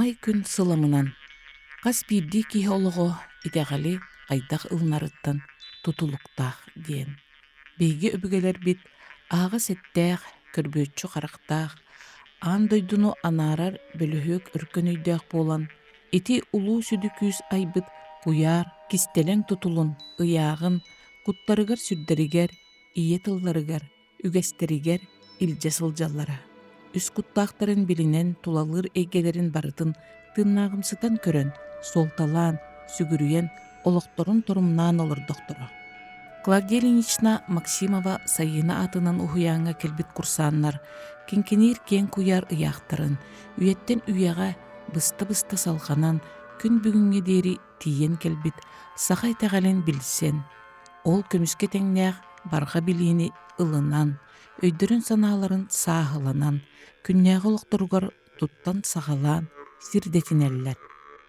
Аламай күн сыламынан хас биирдии киһи олоҕо итэҕэли хайдах ылынарыттан тутулуктаах диэн. Биһиги өбүгэлэрбит аһаҕас эттээх, көрбүөччү харахтаах, аан дойдуну анаарар бөлүһүөк өркөн өйдөөх буолан, ити улуу сүдү күүс айбыт куйаар кистэлэҥ тутулун, ыйааҕын куттарыгар-сүрдэригэр, ийэ тылларыгар, үгэстэригэр илдьэ сылдьаллара. Үс куттаахтарын билинэн тулалыыр эйгэлэрин барытын тыыннааҕымсытан көрөн, суолталаан, сүгүрүйэн, олохторун торумнаан олордохторо. Клавдия Ильинична Максимова Сайыына аатынан уһуйааҥҥа кэлбит курсааннар киҥкиниир киэҥ куйаар ыйаахтарын үйэттэн үйэҕэ быста-быста салҕанан күн бүгүҥҥэ диэри тиийэн кэлбит саха итэҕэлин билсэн, ол көмүскэ тэҥнээх барҕа билиини ылынан, өйдөрүн-санааларын сааһыланан, күннээҕи олохторугар туттан саҕалаан сирдэтинэллэр.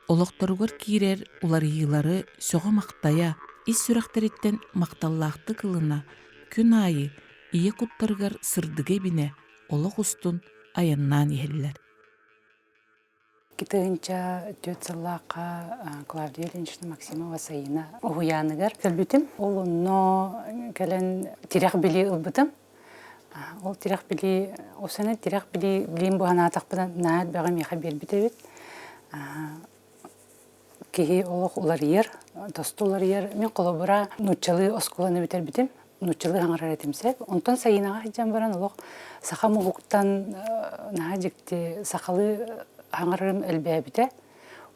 Олохторугар киирэр уларыйыылары сөҕө-махтайа, ис сүрэхтэриттэн махталлаахтык ылына, күн аайы ийэ куттарыгар сырдыгы эбинэ олох устун айаннаан иһэллэр. 2004 сыллаахха Клавдия Ильинична Максимова Саина уһуйааныгар кэлбитим. Ол онно кэлэн тирэх билии ылбытым. Ол тирэх билии, ол сана тирэх билии билиим быһанаатахпына наһаа элбэҕи миэхэ биэрбит эбит. Киһи олох уларыйар, тосту уларыйар. Мин холобура нууччалыы оскуоланы бүтэрбитим. Нууччалыы хаҥарар этим сөп. Онтон Сайынаҕа сылдьан баран олох саха муһуктан наһаа дьикти сахалыы хаҥарарым элбээбитэ.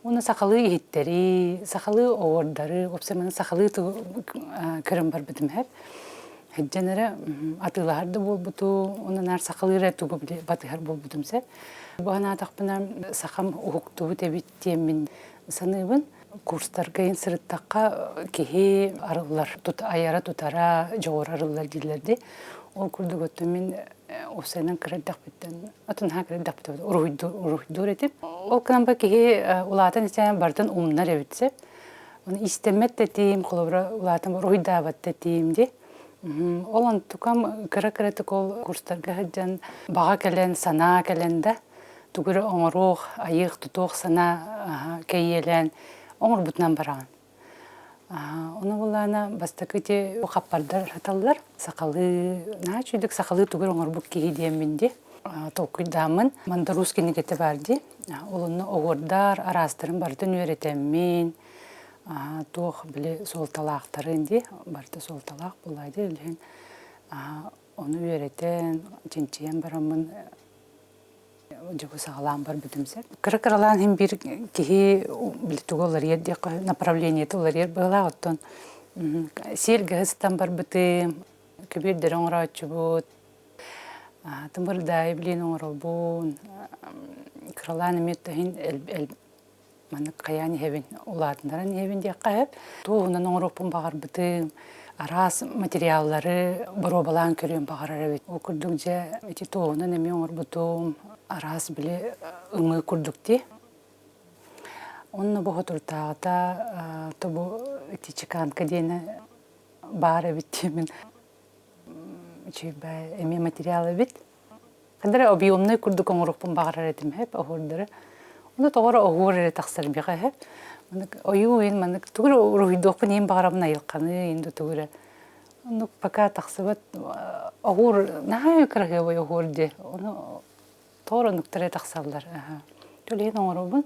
Уонна сахалыы иһиттэри, сахалыы оҕордары, уопсайынан сахалыы көрөн барбытым сөп. Сылдьан эрэ атыылаһар да буолбуту, уонна наар сахалыы эрэ тугу батыһар буолбутум сөп. Бу санаатахпына сахам уһуктубут эбит диэммин саныыбын. Курстарга ин сырыттахха киһи арыллар, айара-тутара, дьоҕура арыллар дииллэр дии. Ол курдук оттон мин уопсайынан кыра эрдэхпиттэн, атын наһаа кыра эрдэхпиттэн уруһуйдуур этим. Ол гынан ба киһи улаатан истээн барытын умнар эбит сөп. Оны истэммэт да этим, холобура улаатан уруһуйдаабат да этим дии. Ол онтукам кыра-кыратык ол курстарга сылдьан баҕа кэлэн, санаа кэлэн да тугу эрэ оҥоруох, айыах-тутуох санаа кэйиэлээн оҥорбутунан бараҕын. Ону буллаана бастакы ити хаппардар саталлар. Сахалыы, наһаа үчүгдүк сахалыы тугу эрэ оҥорбут киһи диэммин дии. Толкуйдааммын Мандарус кинигэтэ баар дии. Ол онно оһуордар араастарын барытын үөрэтэммин, туох били суолталаахтарын дии, барыта суолталаах буоллаа дии, илиһин ону үөрэтэн, чинчийэн бараммын дьыбы саҕалаан барбытым сөп. Кыра-кыралаан иһин биир киһи били тугу уларыйар диэххэ направлениета уларыйар быһыылаах оттон сиэлгэ сыстан барбытым, көбүөрдэри оҥорооччубут, тымырдаайы билиэн оҥоробун, кыралаан эмиэ иһин маннык хайаан иһэбин, улаатыннаран иһэбин диэххэ сөп. Туоһунан оҥоруохпун баҕарбытым, араас материаллары боруобалаан көрүөн баҕарар эбит. Ол курдук дьэ ити туоһунан эмиэ оҥорбутум, араас били ымыы курдук дии. Онно бу хотуртааҕыта тобу ити чеканка диэни баар эбит диэмин үчүгэй эмиэ материал эбит. Ханна эрэ объемнай курдук оҥоруохпун баҕарар этим һэп оһуордары. Ону тоҕо эрэ оһуор эрэ тахсар миэхэ һэп. Маннык ойуу иһин маннык тугу эрэ уруһуйдуохпун иһин баҕарабын айылҕаны иһин да тугу эрэ. Оннук пока тахсыбат оһуор наһаа кыраһыабай оһуор дии. Ону тоҕо эрэ оннуктар эрэ тахсаллар. Ол иһин оҥоробун.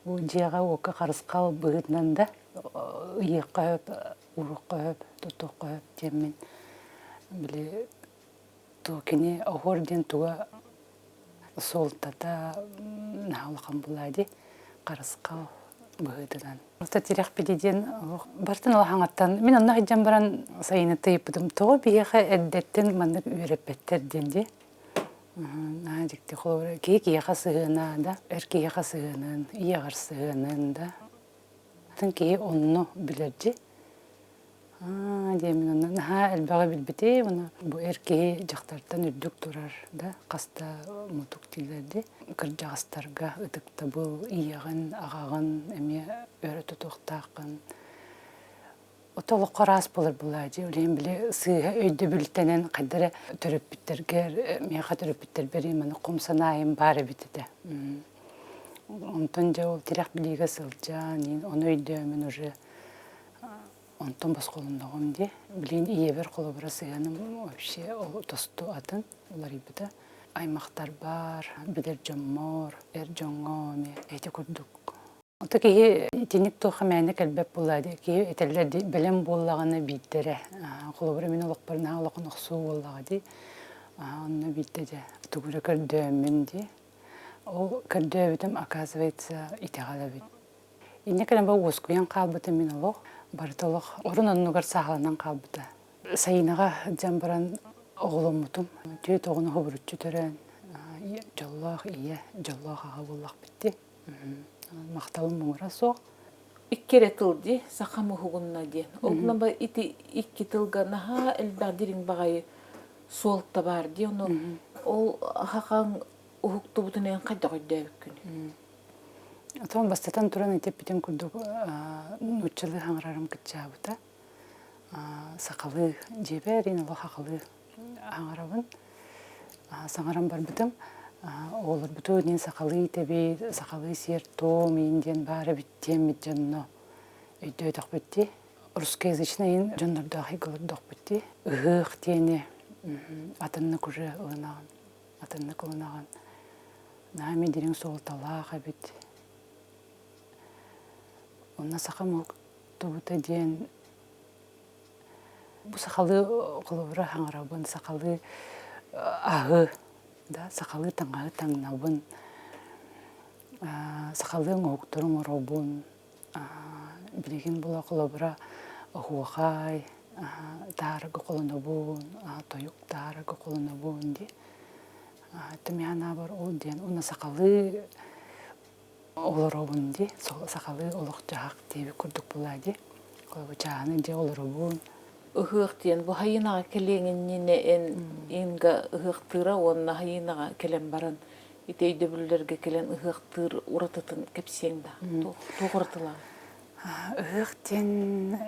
Бу дьиэҕэ-уокка харысхал быһыытынан да ыйыахха сөп, уруохха сөп, тутуохха сөп диэммин били Туох кини оһуор диэн туга суолтата наһаа улахан буолаа дии, харысхал быһыытынан. Орто тирэх били диэн барытын улахаҥаттан мин онно сылдьан баран сайыны тыйыппытым тоҕо биһиэхэ эрдэттэн маннык үөрэппэттэр диэн дии. Наһаа дьикти холобура киһи киһиэхэ сыһыана да, эр киһиэхэ сыһыанын, ийэҕэр сыһыанын да. Атын киһи онно билэр дии. Аа диэммин онно наһаа элбэҕи билбитим уонна бу эр киһи дьахтартан үрдүк турар да хаста мутук дииллэр дии кырдьаҕастарга ытыктабыл ийэҕин аҕаҕын эмиэ өрө тутуохтааххын ото олоххо араас буолар буолаа дии ол иһин били сыыһа өйдөбүлтэнэн хайда эрэ төрөппүттэргэр миэхэ төрөппүттэрбэр маны хом санаайым баар эбит этэ. Онтон дьэ ол тирэх билиигэ сылдьан, ону өйдөөмүн уже онтон босхолонноҕум дии. Билигин ийэбэр холобура сыһыаным вообще ол тосту атын уларыйбыта. Аймахтарбар, билэр дьоммор, эр дьоҥҥо эмиэ ити курдук. Ото киһи итинник туохха мээнэ кэлбэт буолла дии. Киһи этэллэр дии, бэлэм буоллаҕына биирдэрэ. Холобура мин олохпор наһаа улахан охсуу буоллаҕа дии. Онно биирдэ дьэ тугу эрэ көрдөөммүн дии. Ол көрдөөбүтүм, оказывается, итэҕэл эбит. Инньэ кэлэн бу уоскуйан хаалбытым мин олох, барыта олох орун оннугар сааһыланан хаалбыта. Сайынаҕа сылдьан баран оҕоломмутум. Түөрт оҕону хобуруччу төрөөн, дьоллоох ийэ, дьоллоох аҕа буоллахпыт дии. Махталым муҥура суох. Икки эрэ тыл дии, сахам уһугунна диэн. Ол гынан ити икки тылга наһаа элбэх дириҥ баҕайы суолта баар дии. Ону ол хахаҥ уһуктубутун эн хайдах өйдөөбүккүн? Отон бастатан туран этиппитим курдук нууччалыы хаҥарарым кыччаабыта. Сахалыы дьиэбэр ин олох сахалыы хаҥарабын. Саҥаран барбытым. Оҕолорбутун иин сахалыы итэбит, сахалыы сиэр-туом иин диэн баар эбит диэммит дьонно өйдөөтөхпүт дии. Русскоязычный иин дьоннордоох олордохпут дии. Ыһыах диэни атыннык уже ылынаҕын. Атыннык ылынаҕын. Наһаа эмиэ дириҥ суолталаах эбит. Онно саха омуктубута диэн бу сахалыы холобура хаҥарабын, сахалыы аһы, да, сахалыы таҥаһы таҥнабын, сахалыы оҥоһуктары оҥоробун. Билигин була холобура оһуохай, таарыгы холонобун, тойук таарыгы холонобун дии. Тымьянаабар ол диэн уонна сахалыы олоробун дии, сахалыы олох-дьаһах диэбит курдук буолаа дии. Холобур, чааһынай дьиэ олоробун. Ыһыах диэн бу хайынаҕа кэлиэҥ иннинэ эн Инга ыһыахтыыра уонна хайынаҕа кэлэн баран ити өйдөбүллэргэ кэлэн ыһыахтыыр уратытын кэпсиэҥ да туох уратылаах? Ыһыах диэн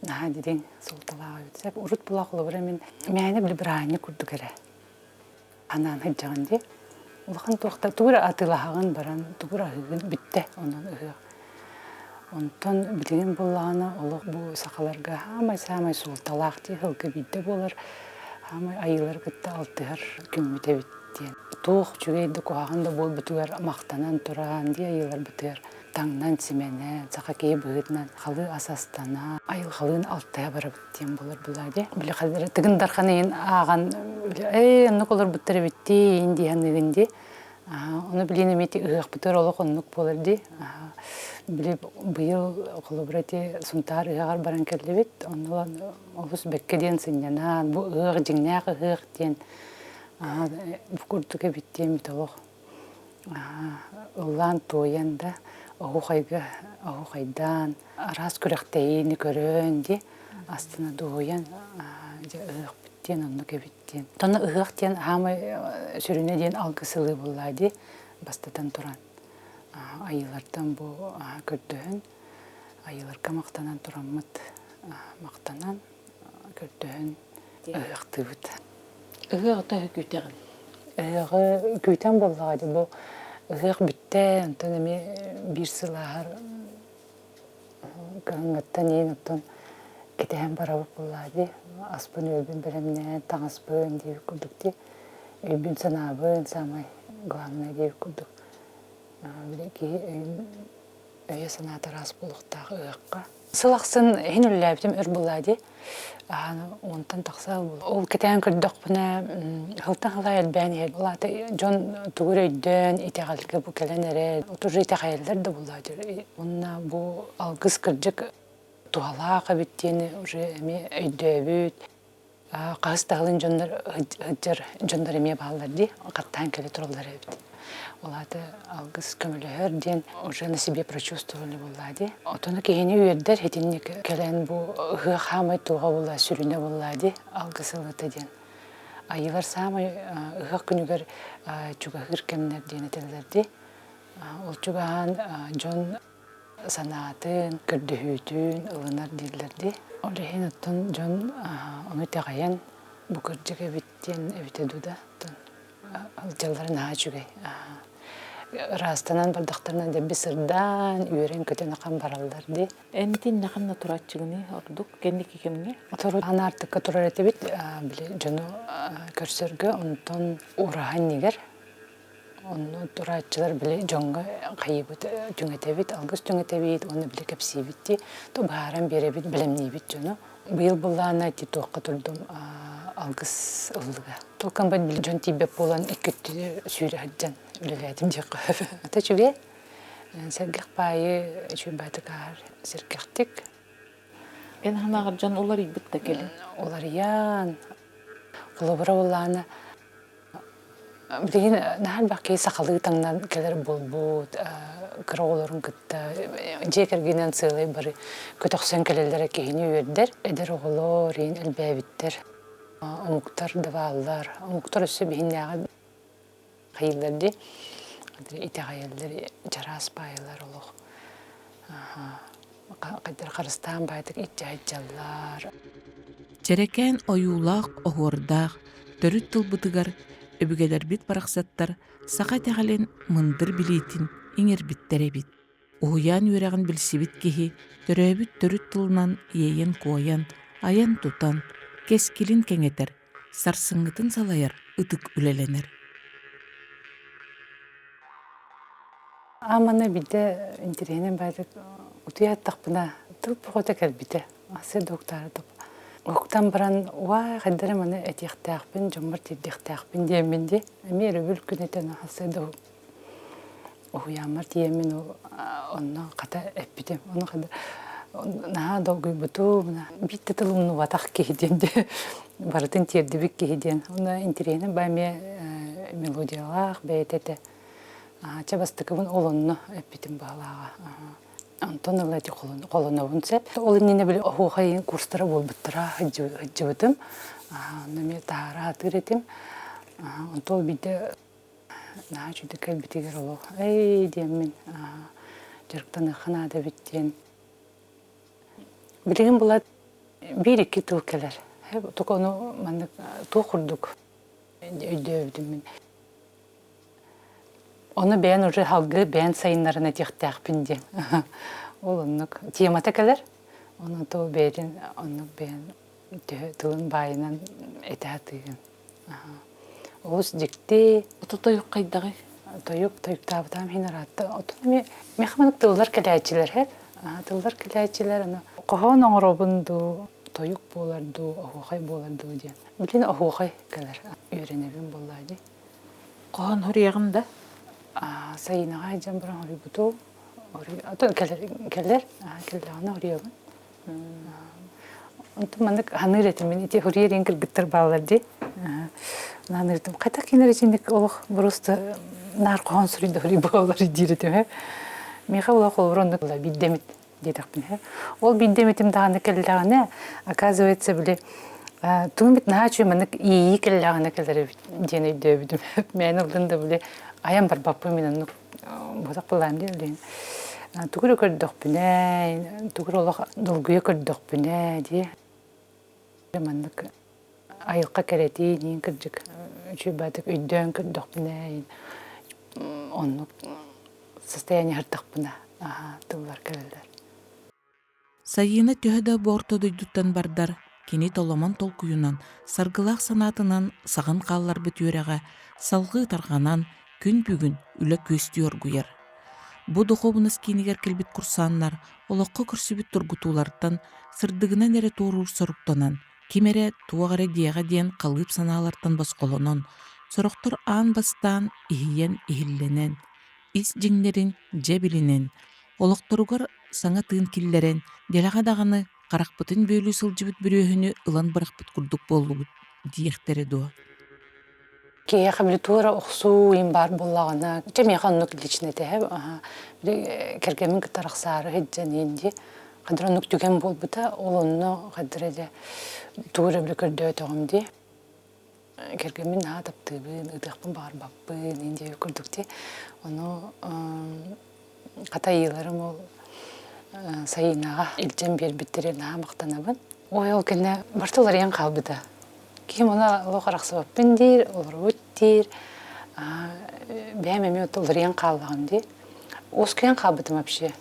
наһаа дириҥ суолталаах эбит. Сөп урут була холобура мин мээнэ били бырааһынньык курдук эрэ анаан сылдьаҕын дии. Улахан туохта тугу эрэ атыылаһаҕын баран тугу эрэ аһыыгын бүттэ онон ыһыах. Онтон билигин буоллаҕына олох бу сахаларга саамай-саамай суолталаах дии сылга биирдэ буолар саамай айыылары кытта алтыһар күммүт эбит диэн. Туох үчүгэй да куһаҕан да буолбутугар махтанан туран дии айыыларбытыгар таҥнан-симэнэн, саха киһи быһыытынан халыы ас астана, айылҕалыын алтыһа барабыт диэн буолар булаа дии. Били Тыгын Дархан иһин ааҕан ээ оннук олорбуттар эбиттии иин дии саныыгын дии. Ону билин эмиэ ыһыахпытыгар олох оннук буолар дии. Били быйыл холобура ити Сунтаар ыһыаҕар баран кэллибит. Онно олус бэккэ диэн сынньанан, бу ыһыах дьиҥнээх ыһыах диэн бу курдук эбит диэммит олох ыллаан-туойан да оһуохайга оһуохайдаан араас күрэхтэһиини көрөн дии астына дуоһуйан дьэ ыһыахпыт диэн оннук эбит диэн. Онно ыһыах диэн саамай сүрүнэ диэн алгыс ылыы буоллаа дии бастатан туран айыылартан бу көрдөһөн айыыларга махтанан тураммыт махтанан көрдөһөн ыһыахтыыбыт. Ыһыаҕы төһө күүтэҕин? Ыһыаҕы күүтэн буоллаҕа дии бу ыһыах бүттэ, онтон эмиэ биир сыл ааһар кыһыҥҥыттан иин оттон кэтэһэн барабыт буоллаҕа дии. Аспын-үөлбүн бэлэмнээн, таҥаспын диэбит курдук дии. Өйбүн-санаабын саамай главное диэбит курдук. Били киһи өйүн өйө-санаата ыраас буолуохтаах ыһыахха. Сыл ахсын иһин үлэлээбитим өр буолла дии. Уонтан тахса ол кэтээн көрдөхпүнэ сылтан сыл элбээн иһэр. Ол аата дьон тугу эрэ өйдөөн итэҕэлгэ бу кэлэн эрэр. Уже итэҕэйэллэр да буолла дии. Уонна бу алгыс кырдьык туһалаах эбит диэни уже эмиэ өйдөөбүт. Хаһыс да сылын дьоннор сылдьар дьоннор эмиэ бааллар дии, хаттаан кэлэ тураллар эбит. Ол аата алгыс көмөлөһөр диэн уже на себе прочувствовали буоллаа дии. Отону киһини үөрдэр итинник кэлэн бу ыһыах хаамай туоҕа буолла, сүрүнэ буоллаа дии, алгыс ылыыта диэн. Айыылар саамай ыһыах күнүгэр чугаһыыр кэмнэр диэн этэллэр дии. Ол чугаһаан дьон санаатын, көрдөһүүтүн ылынар дииллэр дии. Ол иһин оттон дьон ону итэҕэйэн бу кырдьык эбит диэн эбитэ дуу да, оттон сылдьаллара наһаа үчүгэй. Ыраастанан бардахтарына дэлби сырдаан, үөрэн-көтөн ахан бараллар дии. Эн итиннэ ханна турааччыгыный ордук кэнники кэмҥэ? Аан аартыкка турар этибит, били дьону көрсөргө, онтон ураһа иннигэр онно турааччылар били дьоҥҥо хайыыбыт түҥэтэбит, алгыс түҥэтэбит уонна били кэпсиибит дии, то быһааран биэрэбит, бэлэмниибит дьону. Быйыл былаана ити туохха турдум алгыс ыллыга. Толкан били дьон тиийбэт буолан икки өттүнү сүүрэ сылдьан үлэлээтим диэххэ сөп. Ата үчүгэй. Сэргэх баайы үчүгэй баайтык ааһар сэргэхтик. Эн ханаҕар дьон уларыйбыт да кэлин. Уларыйан. Холобура буоллаҕына Билигин наһаа элбэх киһи сахалыы таҥнан кэлэр буолбут, кыра оҕолорун кытта дьиэ кэргэнинэн сыалай бары көтөхсөн кэлэллэрэ киһини үөрдэр. Эдэр оҕолор иһин элбээбиттэр. Омуктар да бааллар. Омуктар өссө биһиннээҕи хайыыллар дии. Итэҕэйэллэр, чараас баайылар олох. Хайдах харыстаан баайдык илдьэ сылдьаллар. Чэрэкээн ойуулаах, оһуордаах, төрүт тылбытыгар өбүгэлэрбит барахсаттар саха итэҕэлин мындыр билиитин иҥэрбиттэр эбит. Уһуйаан үөрэҕин билсибит киһи төрөөбүт төрүт тылынан иэйэн-куойан, айан-тутан, кэскилин кэҥэтэр, сарсыҥҥытын салайар ытык үлэлэнэр. Аамана биирдэ интэриэһинэй баайдык утуйа аттахпына тыл бөҕөтө кэлбитэ. Асы доктора Уһуктан баран уаа хайдах эрэ маны этиэхтээхпин, дьоммор тиэрдиэхтээхпин диэммин дии. Эмиэ өрөбүл күн этэн асы да уһуйааммар тиийэммин ол онно хата эппитим. Ону хата наһаа долгуйбутум, биир да тыл умнубатах киһи диэн дии. Барытын тиэрдибит киһи диэн. Онно интэриэһинэй баа эмиэ мелодиялаах бэйэтэ этэ. Чэ бастакыбын ол онно эппитим баҕалааҕа. Онтон ыла ити холонобун сөп. Ол иннинэ били оһуохай курстара буолбуттара сылдьыбытым. Онно эмиэ таһаара сатыыр этим. Онтон ол биирдэ наһаа үчүгэй кэлбитигэр олох эй диэммин дьарыктаныахха наада эбит диэн. Билигин була биир-икки тыл кэлэр. Только ону маннык туох курдук өйдөөбүтүм мин. Ону бэйэн уже салгыы бэйэн сайыннаран этиэхтээхпин диэн. Ол оннук темата кэлэр. Онон то бэйэтин оннук бэйэн төһө тылын баайынан этэ сатыыгын. Олус дьикти. Ото тойук хайдаҕый? Тойук, тойуктаабытаам иһин ыраатта. Отон эми миэхэ маннык тыллар кэлээччилэр һэп. Тыллар кэлээччилэр аны хоһоон оҥоробун дуу, тойук буолар дуу, оһуохай буолар дуу диэн. Билин оһуохай кэлэр. Үөрэнэбин буоллаа дии. Хоһоон хоруйаҕын да? Сайынаҕа сылдьан баран хоруйбутум. Атын кэлэр, кэлэр, кэллэҕинэ хоруйабын. Онтон маннык ханыыр этим мин ити хоруйар диэн кыргыттар бааллар дии. Ханыыр этим. Хайдах кинилэр итинник олох просто наар хоһоон суруйда хоруй буолаллар диир этим. Миэхэ олох холобур оннук биирдэмит диэтэхпинэ. Ол биирдэмитим даҕаны кэллэҕинэ, оказывается, били тугум бит наһаа үчүгэй маннык иэйии кэллэҕинэ кэлэр эбит диэн өйдөөбүтүм. Мээнэ ыллын да били айан барбаппын мин оннук буотах былаан диэн билигин тугу эрэ көрдөхпүнэ, тугу эрэ олох долгуйа көрдөхпүнэ дии маннык айылҕа кэрэтиин иин кырдьык үчүгэй баатык өйдөөн көрдөхпүнэ оннук состояние сырдахпына тыллар кэлэллэр. Сайыына төһө да бу орто дойдуттан бардар, кини толомон толкуйунан, саргылаах санаатынан саҕын хаалларбыт үөрэҕэ салҕыы тарҕанан, күн бүгүн үлэ күөстүү оргуйар. Бу духуобунас киинигэр кэлбит курсааннар олоххо көрсүбүт тургутуулартан сырдыгынан эрэ туоруур соруктанан, ким эрэ туох эрэ диэҕэ диэн халыып санаалартан босхолонон, сорохтор аан бастаан иһийэн иһиллэнэн, ис дьиҥнэрин дьэ билинэн, олохторугар саҥа тыын киллэрэн, дэлэҕэ даҕаны харахпытын бүөлүү сылдьыбыт бүрүөһүнү ылан бырахпыт курдук буоллубут диэхтэрэ дуо? Киһиэхэ били туора охсуу им баар буоллаҕына, чэ миэхэ оннук лично этэ били кэргэммин кытта арахсаары сылдьан иһин дии хадыр оннук түгэн буолбута, ол онно хадыр эрэ тугу эрэ били көрдөөтөҕүм дии. Кэргэммин наһаа таптыыбын, ыытыахпын баҕарбаппын иһин диэбит курдук дии. Ону хата айыыларым ол Сайыынаҕа илдьэн биэрбиттэригэр наһаа махтанабын. Ой, ол кэннэ барыта уларыйан хаалбыта. Киһим ону олох арахсыбаппын диир, олоробут диир. Бэйэм эмиэ уларыйан хааллаҕым дии. Уоскуйан хаалбытым вообще.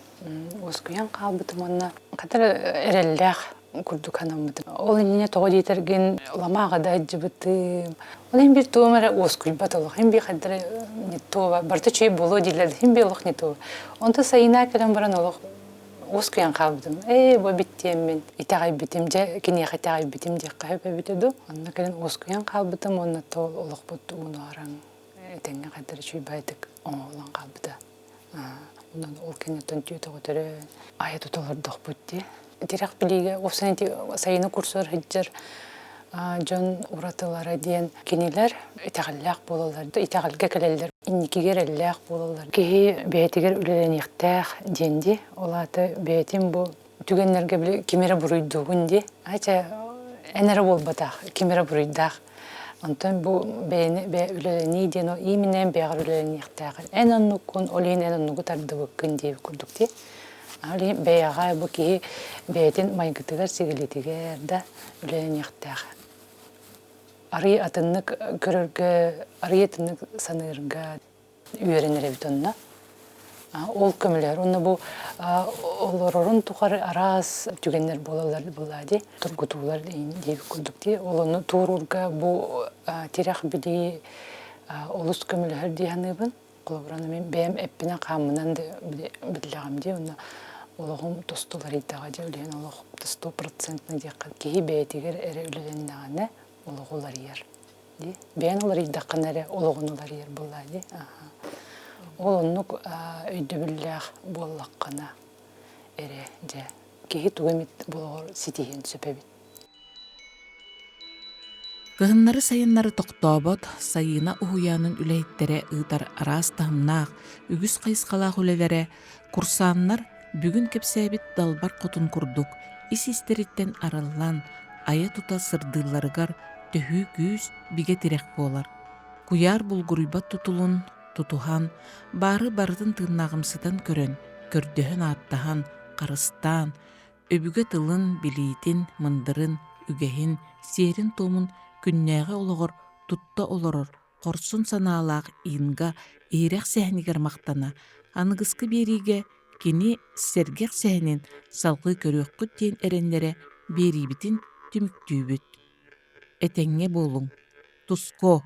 Уоскуйан хаалбытым уонна хатар эрэллээх курдук санаммытым. Ол иннинэ тоҕо диэтэргин ламааҕа да сылдьыбытым. Ол иһин биир туом эрэ уоскуйбат олох. Иһин биир хайдары не то барыта үчүгэй буолуо дииллэр иһин биир олох не то. Онтон сайына кэлэн баран олох уоскуйан хаалбытым. Ээ, бу биттиэммин итэҕэйбитим, дьэ киниэхэ итэҕэйбитим диэххэ сөп эбитэ дуу. Онно кэлин уоскуйан хаалбытым уонна то олохпут ууну-араҥ этэҥҥэ хайдары үчүгэй баайдык оҥоһуллан хаалбыта. Онон ол кэнниттэн түөтөҕөтөрөн айа тута олордохпут дии. Тирэх билиигэ уопсайынан ити сайыны курсугар сылдьар дьон уратылара диэн кинилэр итэҕэллээх буолаллар да итэҕэлгэ кэлэллэр инникигэ эрэллээх буолаллар. Киһи бэйэтигэр үлэлэниэхтээх диэн дии. Ол аата бэйэтин бу түгэннэргэ били ким эрэ буруйдуугун дии. Ача эн эрэ буолбатах, ким эрэ буруйдаах. Онтон бу бэйэни үлэлэнии диэн ол именно эн бэйэҕэр үлэлэниэхтээххин. Эн оннуккун, ол иһин эн оннугу тардыбыккын диэбит курдук дии. Ол иһин бэйэҕэ бу киһи бэйэтин майгытыгар-сигилитигэр да үлэлэниэхтээх. Арый атыннык көрөргө, арый атыннык саныырга үөрэнэр эбит онно. Ол көмөлөөр. Онно бу олорорун тухары араас түгэннэр буолаллар буоллаа дии, тургутуулар диэбит курдук дии. Ол ону туоруурга бу тирэх билии олус көмөлөһөр дии саныыбын. Холобура, мин бэйэм эппинэн-хааммынан да биллэҕим дии. Онно олоҕум тосту уларыйдаҕа дии, үлэһин олох стопроцентно диэххэ киһи бэйэтигэр эрэ үлэлэннэҕинэ олоҕу уларыйар. Дии. Бэйэн уларыйдаххына эрэ олоҕун уларыйар буоллаа дии. Ол оннук өйдөбүллээх буоллаххына эрэ дьэ киһи тугу эмит олоҕор ситиһиэн сөп эбит. Кыһыннары-сайыннары тохтообот Сайыына уһуйаанын үлэһиттэрэ ыытар араас таһымнаах, үгүс хайысхалаах үлэлэрэ курсааннар бүгүн кэпсээбит далбар хотун курдук ис-истэриттэн арыллан, айа-тута сырдыылларыгар төһүү күүс, бигэ тирэх буолар. Куйаар булгуруйбат тутулун тутуһан, баары барытын тыыннааҕымсытан көрөн, көрдөһөн-ааттаһан, харыстаан, өбүгэ тылын, билиитин, мындырын, үгэһин, сиэрин-туомун күннээҕи олоҕор тутта олорор хорсун санаалаах Инга иһирэх сэһэнигэр махтана, аныгыскы биэриигэ кини сэргэх сэһэнин салҕыы көрүөххүт диэн эрэннэрэ биэриибитин түмүктүүбүт. Этэҥҥэ буолуҥ. Туско!